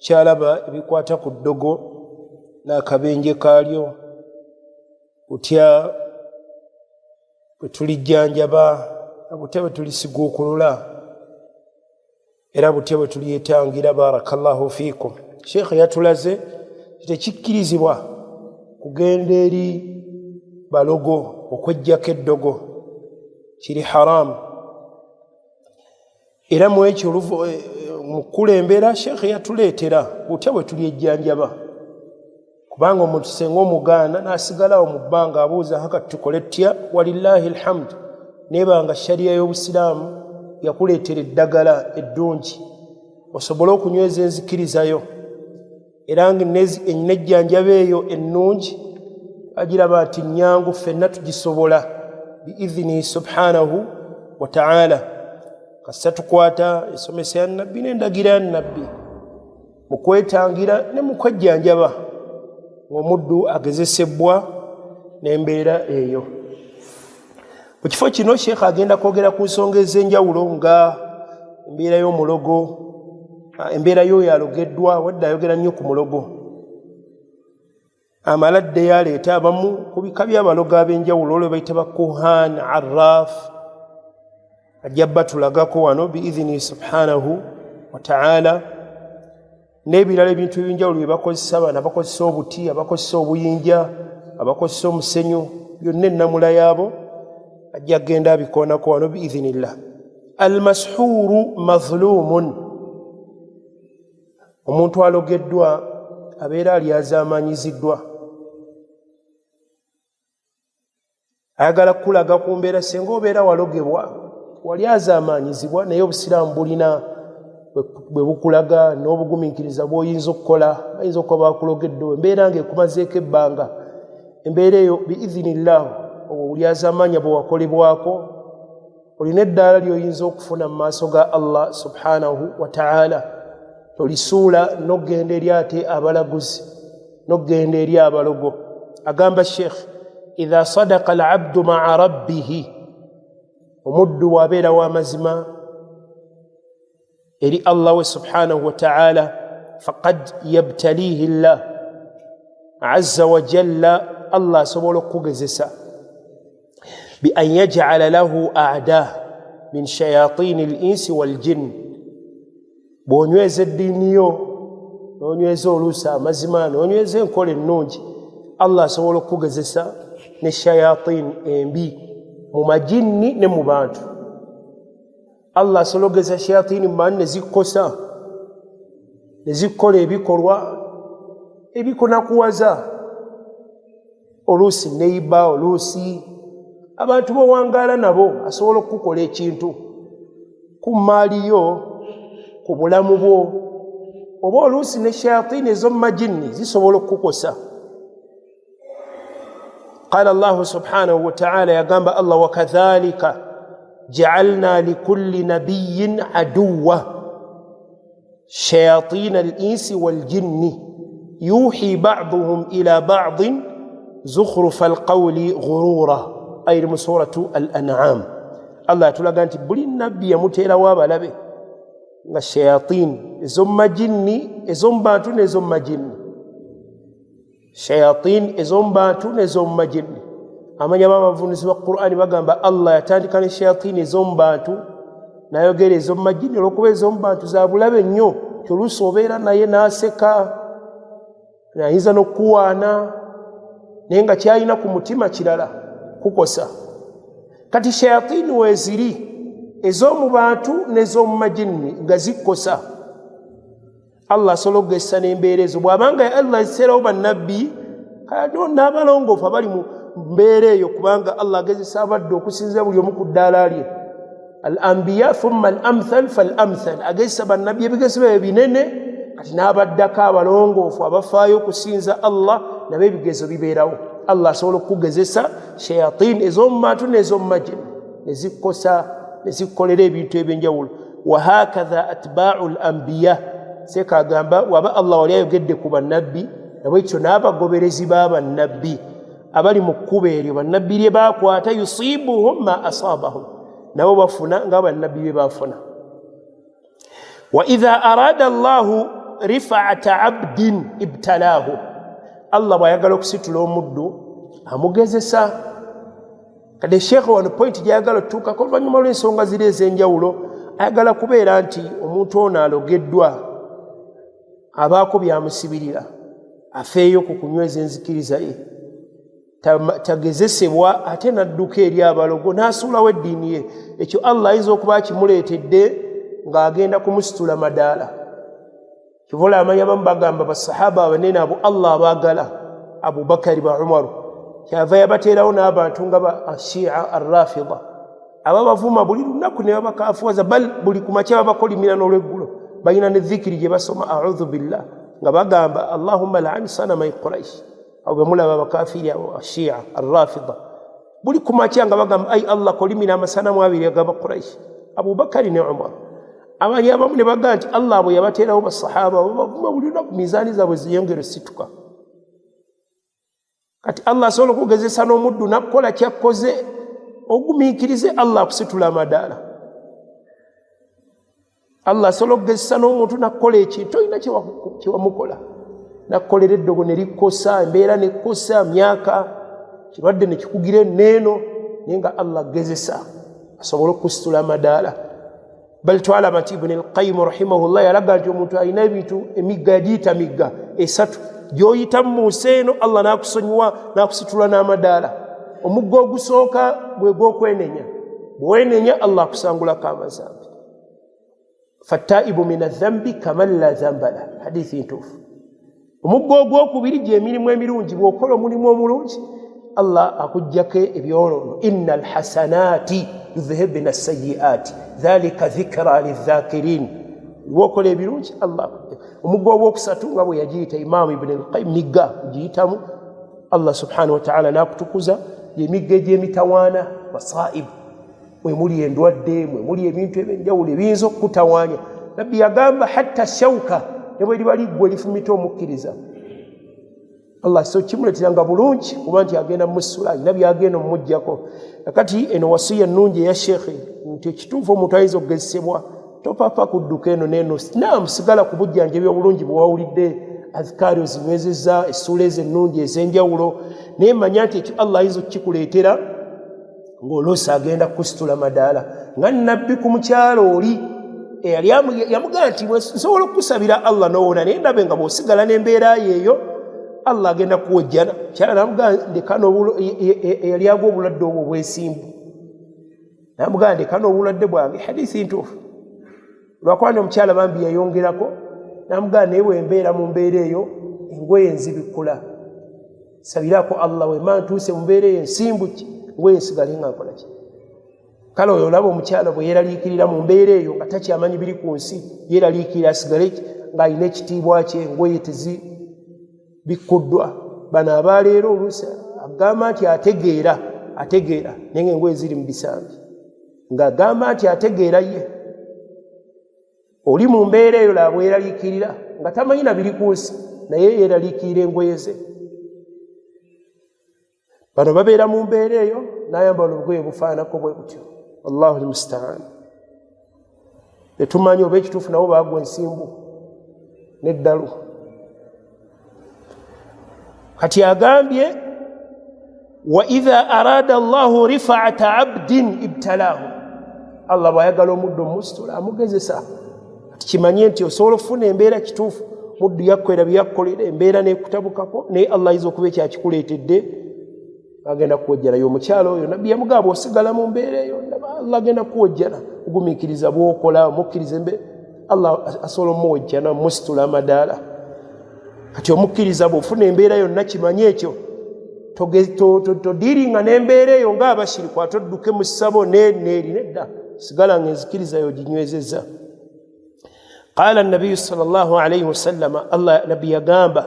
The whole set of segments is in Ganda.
Kyalaba ebikwata ku ddogo n'akabenje kaalyo, butya bwe tulijjanjaba, butya bwe tulisiguukulula, era butya bwe tulyetangira. Barakallahu fiikum. Sheekhe yatulaze tekikkirizibwa kugenda eri balogo okwejjako eddogo, kiri haramu. Era mu ekyo mu kukulembera sheekhe yatuleetera butya bwe tulyejjanjaba, kubanga omuntu senga omugaana n'asigalawo mu bbanga abuuza haka tukole tutya. Walillahi alhamdu, nebanga shariya y'obusiraamu yakuleetera eddagala eddungi osobole okunyweza enzikirizayo, era nga nejjanjaba eyo ennungi agiraba nti nnyangu, ffenna tugisobola biidhinihi subhanahu wa taala, kasita tukwata ensomesa ya nabbi n'endagira ya nabbi mu kwetangira ne mu kwejjanjaba ng'omuddu agezesebwa n'embeera eyo. Mu kifo kino sheekha agenda kwogera ku nsonga ez'enjawulo nga embeera y'omulogo, embeera y'oyo alogeddwa. Wadde ayogera nnyo ku mulogo, amala ddeyo aleeta abamu ku bika by'abalogo ab'enjawulo olwo bayita bakuhan arraf, ajja batulagako wano biidhini subhanahu wa taala, n'ebirala ebintu ebyenjawulo bye bakozesa. Bano abakozesa obuti, abakozesa obuyinja, abakozesa omusenyu, byonna ennamula yaabo ajja kugenda abikoonako wano biidhinillah. Almashuuru mazlumun, omuntu alogeddwa abeera alyazamanyiziddwa. Ayagala kukulaga ku mbeera singa obeera walogebwa wali azaamanyizibwa, naye obusiraamu bulina bwe bukulaga n'obugumiikiriza bw'oyinza okukola. Bayinza okuba bakulogedde embeera ng'ekumazeeko ebbanga, embeera eyo biidhinillah, obwo bulyazaamanya bwe wakolebwako, olina eddaala ly'oyinza okufuna mu maaso ga Allah subhanahu wa taala. Tolisuula n'okugenda eri ate abalaguzi, n'okugenda eri abalogo. Agamba sheekh, idha sadaka alabdu maa rabbihi, omuddu bw'abeera w'amazima eri Allah we subhanahu wa taala, faqad yabtalihi llah azza wa jalla, Allah asobola okukugezesa bi an yajala lahu aada min shayatini linsi waljinn. Bw'onyweza eddiini yo, n'onyweza oluusi amazima, n'onyweza enkola ennungi, Allah asobola okukugezesa ne shayatini embi mu majinni ne mu bantu. Allah asobola okugezesa shayatini mu bantu ne zikkosa, ne zikkola ebikolwa ebikunakuwaza, oluusi neiba, oluusi abantu bowangaala nabo asobola okukukola ekintu ku mmaali yo, ku bulamu bwo, oba oluusi ne shayatini ez'omu majinni zisobola okukukosa. Qala Allahu subhanahu wa taala, yagamba Allah, wakadhalika jaalna likulli nabiyin aduwa shayatina al-insi waljinni yuhi baduhum ila badin zukhrufa alqawli ghurura, ayiri mu suratu al-an'am. Allah atulaga nti buli nabbi yamuteerawo abalabe nga shayatin ez'omumajinni, ez'omubantu n'ez'omumajinni, shayatin ez'omubantu n'ez'omumajinni. Amanya b'abavunuzi ba Qur'ani bagamba Allah yatandika ne shayatin ez'omubantu n'ayogera ez'omumajinni, olw'okuba ez'omubantu za bulabe nnyo, kyoluusi obeera naye n'aseka, ayinza n'okukuwaana, naye nga kyalina ku mutima kirala kukosa. Kati shayatini weeziri ez'omu bantu n'ez'omu majinni nga zikkosa, Allah asobola okugezesa n'embeera ezo. Bw'abanga Allah aziseerawo bannabbi n'abalongoofu abali mu mbeera eyo, kubanga Allah agezesa abadde okusinziira buli omu ku ddaala lye, al ambiya thumma al amthal fal amthal, agezesa bannabbi ebigezo bye binene, kati n'abaddako abalongoofu abafaayo okusinza Allah nabo ebigezo bibeerawo. Allah asobola okukugezesa shayatin ez'omu bantu n'ez'omu majinni ne zikkosa, ne zikkolera ebintu ebyenjawulo. Wahakatha atbaau l ambiya, seeka agamba waba Allah wali ayogedde ku bannabbi, nabwekityo n'abagoberezi b'abannabbi abali mu kkubo eryo bannabbi lye baakwata, yusibuhum ma asabahum, nabo bafuna nga bannabbi bye baafuna. Wa idha arada Allahu rif'ata 'abdin ibtalahu. Allah bw'ayagala okusitula omuddu amugezesa. Kade Sheikh wano point gy'ayagala otuukako oluvannyuma lw'ensonga ziri ez'enjawulo, ayagala kubeera nti omuntu ono alogeddwa abaako byamusibirira, afeeyo ku kunyweza enzikiriza ye, tagezesebwa ate n'adduka eri abalogo n'asuulawo eddiini ye. Ekyo Allah ayinza okuba akimuleetedde ng'agenda kumusitula madaala. Kivola amanyi abamu bagamba basahaba abanene abo Allah abaagala, Abubakari ba Umaru, kyava yabateerawo n'abantu nga ba Ashia Arrafida ababavuma buli lunaku ne babakafuwaza, bal buli kumakya babakolimira n'olweggulo, balina ne dhikiri gye basoma a'udhu billah nga bagamba Allahumma la'an sanama Quraish. Abo bemulaba abakafiri abo Ashia Arrafida buli kumakya nga bagamba ai Allah kolimira amasanamu abiri agaba Quraish, Abubakari ne Umar. Amanyi abamu ne bagamba nti Allah bwe yabateerawo basahaba babavuma buli lunaku, mizaani zaabwe ziyongere situka. Kati Allah asobola okugezesa n'omuddu n'akukola kyakkoze, ogumiikirize Allah akusitula amadaala. Allah asobola okugezesa n'omuntu n'akukola ekintu olina kyewamukola, n'akukolera eddogo ne likkosa, embeera nekkosa, myaka kirwadde ne kikugira enneeno, naye nga Allah agezesa asobole okusitula amadaala. Bal twalaba nti Ibn al-Qayyim rahimahullah yalaga nti omuntu alina ebintu emigga yagiyita migga esatu gy'oyitamu mu nsi eno Allah n'akusonyiwa n'akusitula n'amadaala. Omugga ogusooka gwe gw'okwenenya, bw'owenenya Allah akusangulako amazambi. Fattaibu min adhambi kaman la dhamba lah, hadithi ntuufu. Omugga ogwokubiri gy'emirimu emirungi, bw'okola omulimu omulungi Allah akuggyako ebyonoono. Inna alhasanati yudhhibna sayyiati dhalika dhikra lidhakirin. Bw'okola ebirungi Allah akuggyako. Omugga ogwokusatu nga bwe yagiyita Imaamu Ibn al-Qayyim, migga giyitamu Allah subhanahu wa ta'ala n'akutukuza, gy'emigga egy'emitawaana, masaib, mwe muli endwadde, mwe muli ebintu ebyenjawulo ebiyinza okukutawaanya. Nabbi yagamba hatta shauka ne bwe liba liggwa lifumita omukkiriza, Allah so kimuleetera nga bulungi kuba nti agenda musula, alina byagenda omumuggyako. Kakati eno wasiya ennungi eya Sheikh nti ekituufu omuntu ayinza okugezesebwa, topapa kudduka eno n'eno, naamu sigala ku bujjanjabi obulungi bwe wawulidde, azikaari ozinywezezza, essuula ezo ennungi ez'enjawulo, naye manya nti ekyo Allah ayinza okukikuleetera ng'oluusi agenda kukusitula madaala. Nga nabbi ku mukyalo oli eyali yamugamba nti nsobola okukusabira Allah n'owona, naye ndabe nga bw'osigala n'embeera yeeyo Allah agenda kuwojjana. Mukyala n'amugamba ndeka eyali agwa obulwadde obwo obwesimbu, n'amugamba ndeka n'obulwadde bwange. Hadithi ntuufu. Lwakuba nti omukyala bambi yayongerako n'amugamba naye bwe mbeera mu mbeera eyo engoye nzibikkula, sabirako Allah wemma ntuuse mu mbeera eyo ensimbu ki ngoye nsigale nga nkola ki. Kale oyo olaba omukyala bwe yeeraliikirira mu mbeera eyo nga takyamanyi biri ku nsi, yeeraliikirira asigale ng'alina ekitiibwa kye, engoye tezibikkuddwa. Bano abaleero oluusi agamba nti ategeera, ategeera naye ng'engoye ziri mu bisambi, ng'agamba nti ategeera ye. Oli mu mbeera eyo laba bweraliikirira nga tamanyi na biri ku nsi, naye yeeraliikirira engoye ze. Bano babeera mu mbeera eyo n'ayambala obugoye bufaananako bwe butyo. Allahu almustaan. Tetumanyi oba ekituufu nabo baagwa ensimbu n'eddalu. Kati agambye wa idha arada Allahu rif'ata 'abdin ibtalahu. Allah bw'ayagala omuddu omusitula amugezesa. Kati kimanye nti osobola okufuna embeera kituufu, muddu yakkolera byakkolera, embeera n'ekutabukako, naye Allah ayinza okuba ekyakikuleetedde agenda kuwojjana. Omukyala oyo nabbi yamugamba osigala mu mbeera eyo, Allah agenda kuwojjana. Ogumiikiriza bw'okola, omukkiriza embeera, Allah asobola omuwojjana, musitula amadaala. Kati omukkiriza bw'ofuna embeera yonna kimanye ekyo, todiiringa n'embeera eyo ng'abashiriku, ate odduke mu ssabo neeri nedda, sigala ng'enzikiriza yo ginywezezza. Qaala nabiyu sallallahu alayhi wasallama, Allah nabbi yagamba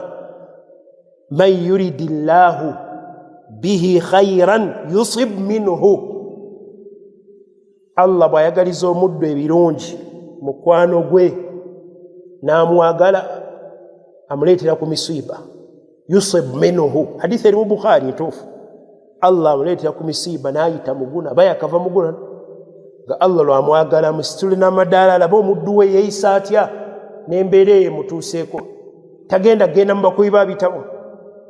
man yuridi llahu bihi khairan yusib minhu. Allah bw'ayagaliza omuddu ebirungi mukwano gwe n'amwagala, amuleetera ku misiiba. Yusib minhu, hadithi eri mu Bukhari ntuufu. Allah amuleetera ku misiiba n'ayita muguna, aba yakava muguna nga Allah lwamwagala amusitule n'amadaala, alabe omuddu we yeeyisa atya n'embeera eyo emutuuseeko. Tagenda genda mu bakubi ba bitabo,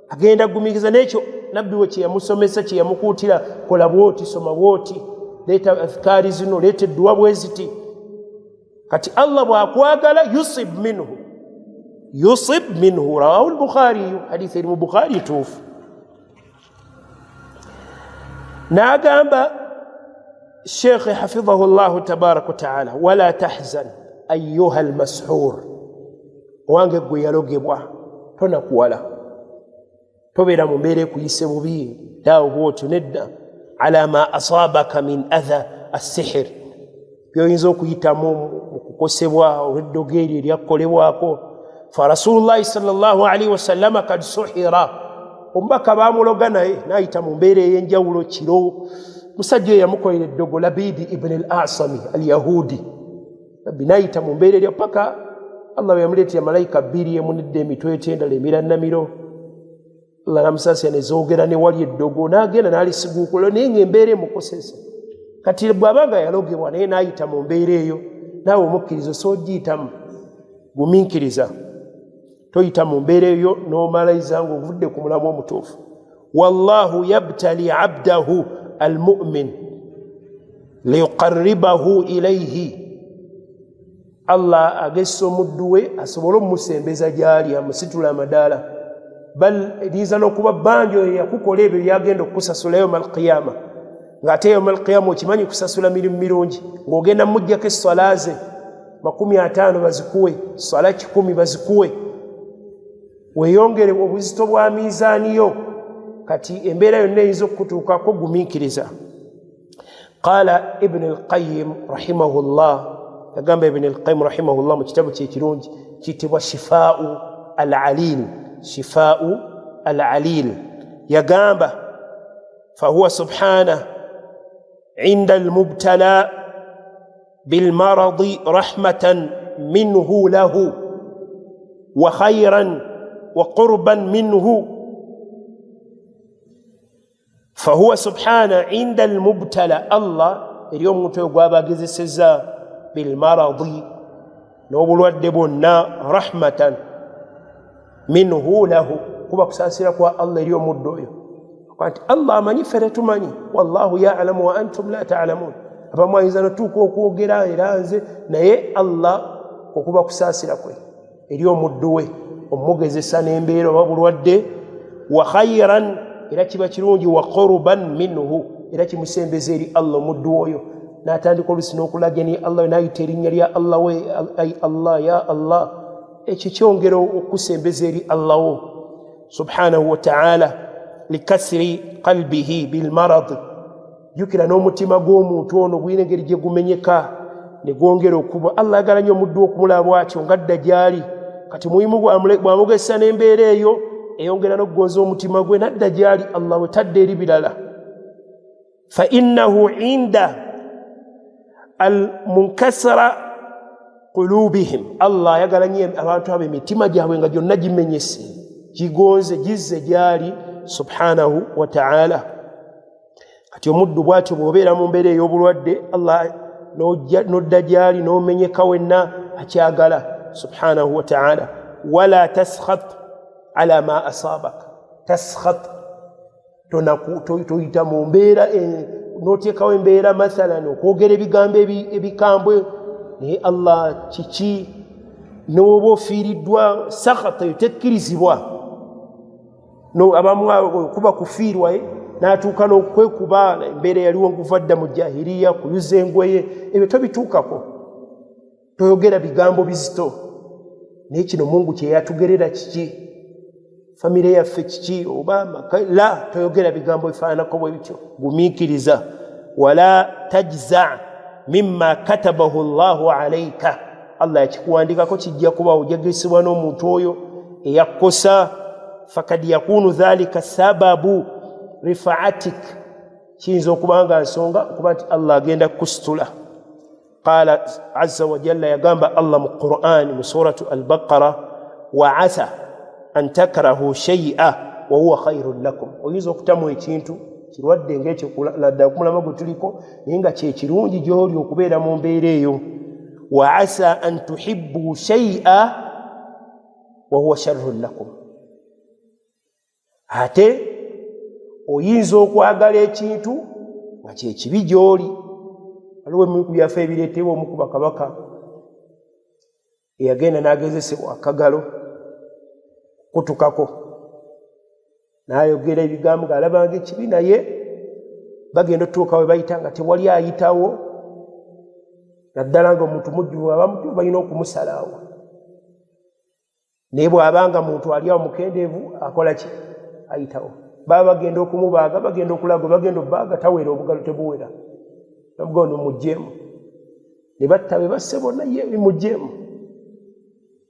agenda gumiikiriza n'ekyo nabbi we kye yamusomesa, kye yamukuutira, kola bw'oti, soma bw'oti, leeta adhikaari zino, leeta edduwa bwe ziti. Kati Allah bw'akwagala yusib minhu, yusib minhu. Rawahu al-Bukhari, hadithi eri mu Bukhari ntuufu. N'agamba Sheikh hafidhahu Allahu tabaraka wa taala, wala tahzan ayyuha al-mashur, owange gwe yalogebwa tonakuwala, tobeera mu mbeera ekuyise bubi daawo bwotyo, nedda. Ala ma asabaka min adha assihir, byoyinza okuyitamu mu kukosebwa olw'eddogo eryo eryakukolebwako. Fa rasulullahi sallallahu alaihi wasallama kad suhira, omubaka baamuloga naye n'ayita mu mbeera ey'enjawulo kiro. Musajja oyo yamukolera eddogo, Labidi ibn al Asami al Yahudi, nabbi n'ayita mu mbeera eryo paka Allah bwe yamuleetera malayika bbiri, emu nedda emitwe etyendala emirannamiro. Allah namusaasira ne zoogera ne wali eddogo, n'agenda n'alisiguukula, naye ng'embeera emukosesa. Kati bw'aba nga yalogebwa naye n'ayita mu mbeera eyo, naawe omukkiriza osoogiyitamu, gumiikiriza, toyita mu mbeera eyo n'omaliriza ng'ovudde ku mulamu omutuufu. Wallahu yabtali abdahu almu'min liyuqarribahu ilayhi, Allah agessa omuddu we asobole omumusembeza gy'ali, amusitula amadaala. Bal eriyinza n'okuba bbanja oyo yakukola ebyo byagenda okukusasula yawma alqiyama, ng'ate yawma alqiyama okimanyi kusasula mirimu mirungi, ng'ogenda muggyako esswala ze 50 bazikuwe, swala 100 bazikuwe, weeyongere obuzito bwa miizaani yo. Kati embeera yonna eyinza okukutuukako, gumiikiriza. Qala Ibn al-Qayyim rahimahullah, yagamba Ibn al-Qayyim rahimahullah mu kitabo kye ekirungi kiyitibwa Shifaa'u al-Alil, Shifaa'u al-Alil, yagamba fahuwa subhanahu inda al-mubtala bilmaradi rahmatan minhu lahu wa khayran wa qurban minhu. Fahuwa subhana inda almubtala, Allah eri omuntu oyo gwaba agezesezza bilmaradi n'obulwadde bwonna, rahmatan minhu lahu, kuba kusaasira kwa Allah eri omuddu oyo, nti Allah amanyi ffe tetumanyi, wallahu yalamu wa antum la talamun. Abamu ayinza notuuka okwogera era nze, naye Allah okuba kusaasira kwe eri omuddu we omugezesa n'embeera oba bulwadde. Wa khayran, era kiba kirungi, wa qurban minhu, era kimusembeza eri Allah omuddu oyo, n'atandika olusi n'okulaga ni Allah, n'ayita erinnya lya Allah we, ay Allah, ya Allah. Ekyo kyongera okusembeza eri Allah wo subhanahu wa ta'ala. Likasri qalbihi bilmarad, jjukira n'omutima gw'omuntu ono gulina engeri gye gumenyeka ne gwongera okuba. Allah ayagala nnyo omuddu okumulaba bw'atyo ng'adda gy'ali. Kati mulimu bw'amugesa n'embeera eyo eyongera n'okugonza omutima gwe n'adda gy'ali Allah we, tadda eri birala. Fa innahu inda almunkasara qulubihim, Allah ayagala nnyo abantu abo emitima gyabwe nga gyonna gimenyese, gigonze, gizze gy'ali subhanahu wa ta'ala. Kati omuddu bw'atyo bw'obeera mu mbeera ey'obulwadde, Allah n'odda gy'ali n'omenyeka wenna, akyagala subhanahu wa ta'ala. Wala taskhat ala ma asabak, taskhat toyita mu mbeera n'oteekawo embeera mathalan okwogera ebigambo ebikambwe, naye Allah kiki n'oba ofiiriddwa, sakhata eyo tekkirizibwa. Abamu okuba kufiirwa n'atuuka n'okwekuba, embeera eyaliwo nkuva dda mu jahiriya, kuyuza engoye, ebyo tobituukako, toyogera bigambo bizito. Naye kino Mungu kye yatugerera kiki, famire yaffe kiki, oba maka, la toyogera bigambo bifaananako bwe bityo, gumiikiriza. Wala tajza mimma katabahu Allahu alaika, Allah yakikuwandikako kijja kuba ojagisibwa n'omuntu oyo eyakkosa. Fakad yakunu dhalika sababu rifaatik, kiyinza okuba nga nsonga okuba nti Allah agenda kukusitula. Qala azza wa jalla, yagamba Allah mu Qur'ani mu suratu Al-Baqara, wa asa an takrahu shay'a wa huwa khairun lakum. Oyinza okutamu ekintu kirwadde ng'ekyo ladda ku mulama gwe tuliko, naye nga kye kirungi gy'oli okubeera mu mbeera eyo. Wa asa an tuhibbu shay'a wa huwa sharrun lakum, ate oyinza okwagala ekintu nga kyekibi gy'oli. Waliwo ebimu ku byaffe ebireetebwa omu ku bakabaka eyagenda n'agezesebwa akagalo kutukako, n'ayogera ebigambo ng'alabanga ekibi, naye bagenda otuuka we bayita nga tewali ayitawo, naddala nga omuntu mujjuvu, aba mujjuvu balina okumusalaawo, naye bw'abanga muntu ali awo mukendeevu akola ki? Ayitawo. Baba bagenda okumubaaga, bagenda okulaga, bagenda obbaaga, tawera, obugalo tebuwera, bamuga ono mugjeemu, ne batta be basse bonna, ye mugjeemu.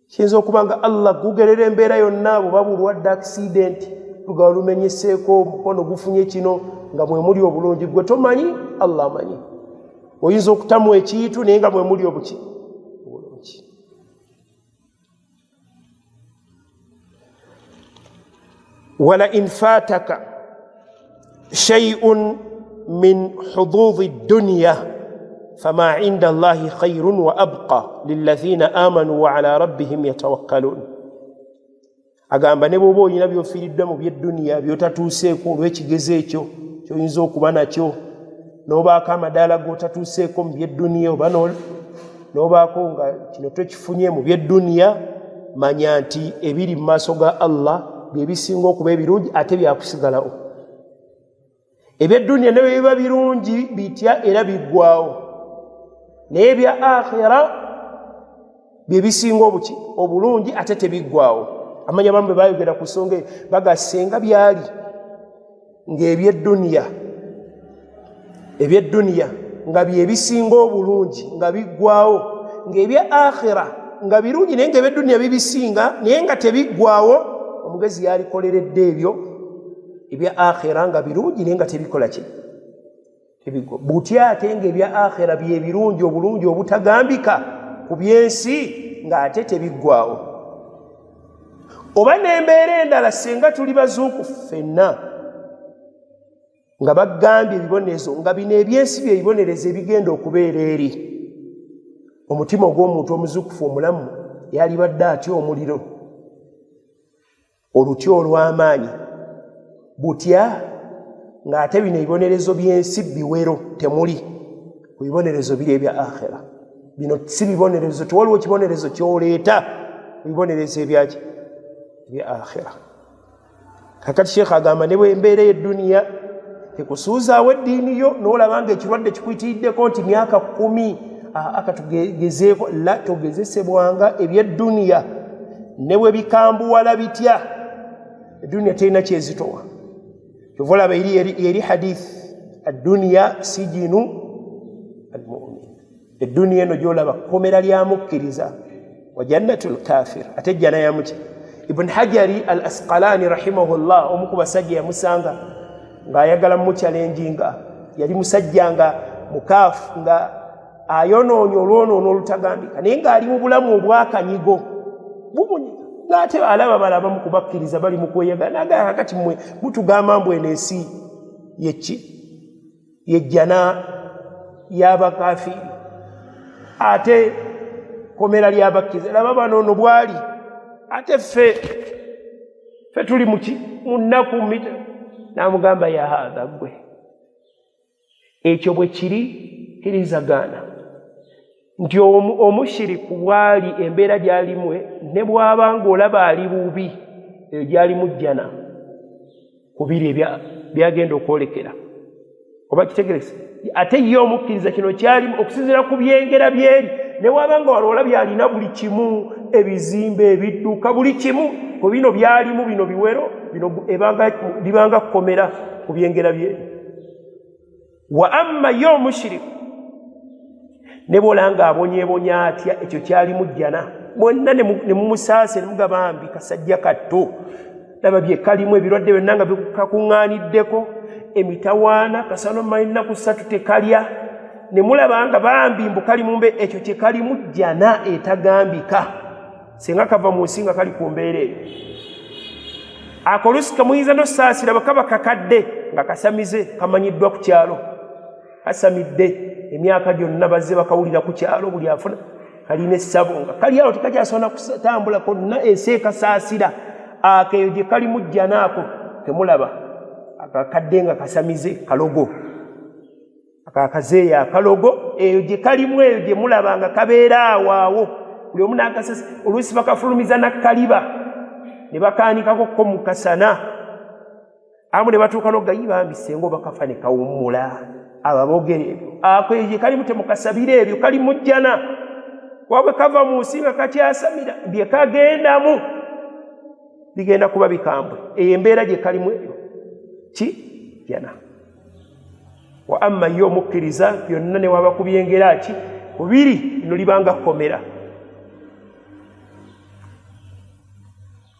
Kiyinza okuba nga Allah gugerera embeera yonna, bw'oba bulwadde, accident, lugalo lumenyeseeko, omukono gufunye kino, nga mwe muli obulungi, gwe tomanyi, Allah amanyi. Oyinza okutamu ekintu naye nga mwe muli obuki obulungi. Wala in fataka shay'un min hududhi dunya fama inda Allahi khayrun wa abqa lilladhina amanu wa ala rabbihim yatawakkalun. Agamba ne bw'oba olina by'ofiiriddwa mu by'edduniya by'otatuuseeko olw'ekigezo ekyo ky'oyinza okuba nakyo, n'obaako amadaala g'otatuuseeko mu by'edduniya, oba n'obaako nga kino tokifunye mu by'edduniya, manya nti ebiri mu maaso ga Allah bye bisinga okuba ebirungi ate byakusigalawo. Eby'edduniya ne bwe biba birungi bitya era biggwawo, naye ebya akhira bye bisinga obuki obulungi ate tebiggwawo. Amanya abamu bwe bayogera ku nsonga eyo bagasenga byali ng'eby'edduniya, eby'edduniya nga bye bisinga obulungi nga biggwawo, ng'ebya akhira nga birungi naye ng'eby'edduniya bibisinga naye nga tebiggwawo. Omugezi yalikoleredde ebyo ebya akhira nga birungi naye nga tebikola ki, tebiggwa. Butya ate ng'ebya akhira bye birungi obulungi obutagambika ku by'ensi ng'ate tebiggwawo. Oba n'embeera endala, singa tuli bazuukufu ffenna nga bagambye ebibonerezo, nga bino ebyensi bye bibonerezo ebigenda okubeera eri omutima ogw'omuntu omuzuukufu omulamu, yalibadde atya omuliro olutya olw'amaanyi butya, ng'ate bino ebibonerezo by'ensi biwero temuli ku bibonerezo biri ebya akhira. Bino si bibonerezo, tewaliwo kibonerezo ky'oleeta ku bibonerezo ebyaki ebya akhira. Kakati Sheikh agamba ne bw'embeera y'edduniya tekusuuzaawo eddiini yo, n'olaba ng'ekirwadde kikuyitiriddeko nti myaka 10 akatugezeeko, la togezesebwanga eby'edduniya ne bwe bikambuwala bitya, edduniya terina kyezitowa. Kyova olaba eri hadith, adduniya sijinu almumin, edduniya eno gy'olaba kkomera lya mukkiriza, wa jannatul kafir, ate ejjana ya muki. Ibn Hajari al Asqalani rahimahullah, omu ku basajja yamusanga ng'ayagala mukyalenjinga, yali musajja nga mukaafu nga ayonoonye olwonoona olutagambika, naye ng'ali mu bulamu obw'akanyigo bumunyiga, ng'ate alaba balaba mu kubakkiriza bali mu kweyagala, n'agamba kakati mmwe mutugamba mbu eno ensi yeki yejjana y'abakafiiri ate komera ly'abakkiriza, laba bano ono bwali, ate ffe tuli muki mu nnaku mita. N'amugamba ya haadha, ggwe ekyo bwe kiri kirizagaana nti omushiriku bwali embeera gy'alimu ne bw'aba ng'olaba ali bubi, eyo gy'alimu jjana ku biri byagenda okwolekera. Oba kitegerese, ate ye omukkiriza kino kyalimu okusinziira ku byengera byeri, ne bw'aba nga wano olabye alina buli kimu, ebizimbe, ebidduka, buli kimu ku bino byalimu, bino biwero, bino libanga kkomera ku byengera byeri. Wa amma ye omushiriku ne bw'olanga abonyeebonya atya, ekyo kyalimu jjana, mwenna ne mumusaase ne mugamba mbi kasajja katto, laba bye kalimu, ebirwadde byonna nga bikakuŋŋaaniddeko, emitawaana, kasano mmanyi nnaku 3 tekalya, ne mulaba nga bambi mbu kali mu mbeera, ekyo kye kalimu jjana etagambika, singa kava mu nsi nga kali ku mbeera eyo. Ako oluusi kamuyinza n'okusaasira bwe kaba kakadde nga kasamize, kamanyiddwa ku kyalo, kasamidde emyaka gyonna bazze bakawulira ku kyalo, buli afuna Kalina essabo nga kali awo tekakyasobola kutambula konna, ensi ekasaasira. Akeeyo gye kali mujjana ako temulaba akakadde nga kasamize kalogo, akakazeeyo akalogo, eyo gye kalimu, eyo gye mulaba nga kabeera awo awo, buli omu n'akasasi. Oluusi bakafulumiza nakkaliba ne bakaanikako ko mu kasana, amu ne batuuka n'ogayi bambi senga oba kafa ne kawummula. Abo aboogera ebyo, ako eyo gye kalimu temukasabira ebyo, kali mujjana. Kuba bwe kava mu nsi nga kakyasamira, bye kagendamu bigenda kuba bikambwe. Eyo embeera gye kalimu eyo ki jana. Wa amma ye omukkiriza byonna ne waba kubyengera ki kubiri bino libanga kkomera.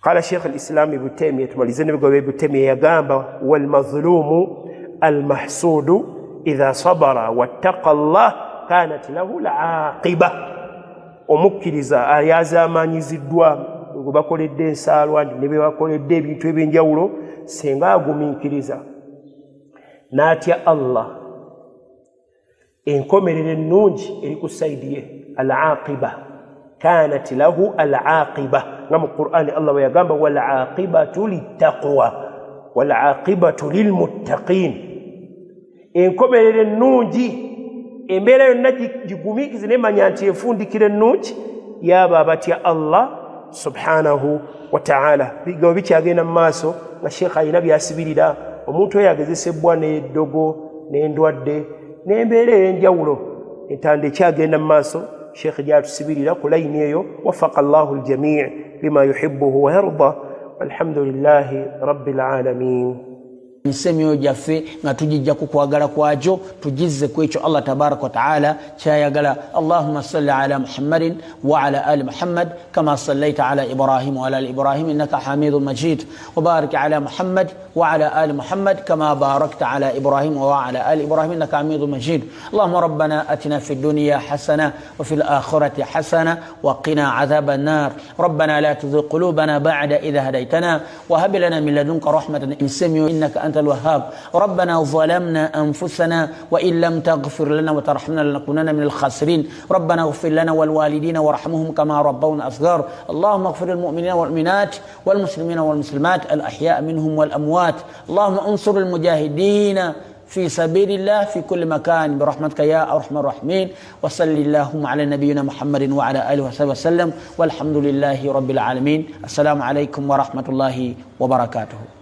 Qala Sheikh al-Islam Ibn Taymiyyah, tumalize n'ebigambo bya Ibn Taymiyyah, yagamba walmadhlumu almahsudu idha sabara wattaqa Allah kanat lahu al-aqiba. Omukkiriza ayazamanyiziddwa gwe bakoledde ensaalwa ne be bakoledde ebintu ebyenjawulo, senga agumiikiriza n'atya Allah, enkomerero ennungi eri ku sayidi ye. Al-aqiba kanat lahu al-aqiba, nga mu Qur'ani Allah bwe yagamba wal-aqibatu littaqwa wal-aqibatu lilmuttaqin. Enkomerero ennungi, embeera yonna gigumiikize nemanya nti enfundikiro ennungi yaaba abatya Allah subhanahu wa ta'ala. Bigambo bikyagenda mu maaso nga Sheikh alina byasibirira omuntu oyo agezesebwa n'eddogo n'endwadde n'embeera ey'enjawulo. Entanda ekyagenda mu maaso, Sheikh gyatusibirira ku layini eyo. Wafaqa Allahu aljamii lima yuhibbuhu wa yarda, walhamdulillahi rabbil alamin. Nsi emyoyo gyaffe nga tugijja ku kwagala kwagyo, tugizze ku ekyo Allah tabaraka wa taala kyayagala. Allahumma salli ala Muhammadin wa ala ali Muhammad kama sallaita ala Ibrahim wa ala ali Ibrahim innaka hamidun majid, wa barik ala Muhammad wa ala ali Muhammad kama barakta ala Ibrahim wa ala ali Ibrahim innaka hamidun majid. Allahumma rabbana atina fi dunya hasana wa fil akhirati hasana wa qina adhaban nar. Rabbana la tuzigh qulubana ba'da idh hadaytana wa hab lana min ladunka rahmatan innaka أنت الوهاب. ربنا ظلمنا أنفسنا وإن لم تغفر لنا وترحمنا لنكونن من الخاسرين. ربنا اغفر لنا والوالدين وارحمهم كما ربونا صغار. اللهم اغفر للمؤمنين والمؤمنات والمسلمين والمسلمات الأحياء منهم والأموات. اللهم انصر المجاهدين في سبيل الله في كل مكان برحمتك يا أرحم الراحمين. وصل اللهم على نبينا محمد وعلى آله وصحبه وسلم، والحمد لله رب العالمين. السلام عليكم ورحمة الله وبركاته.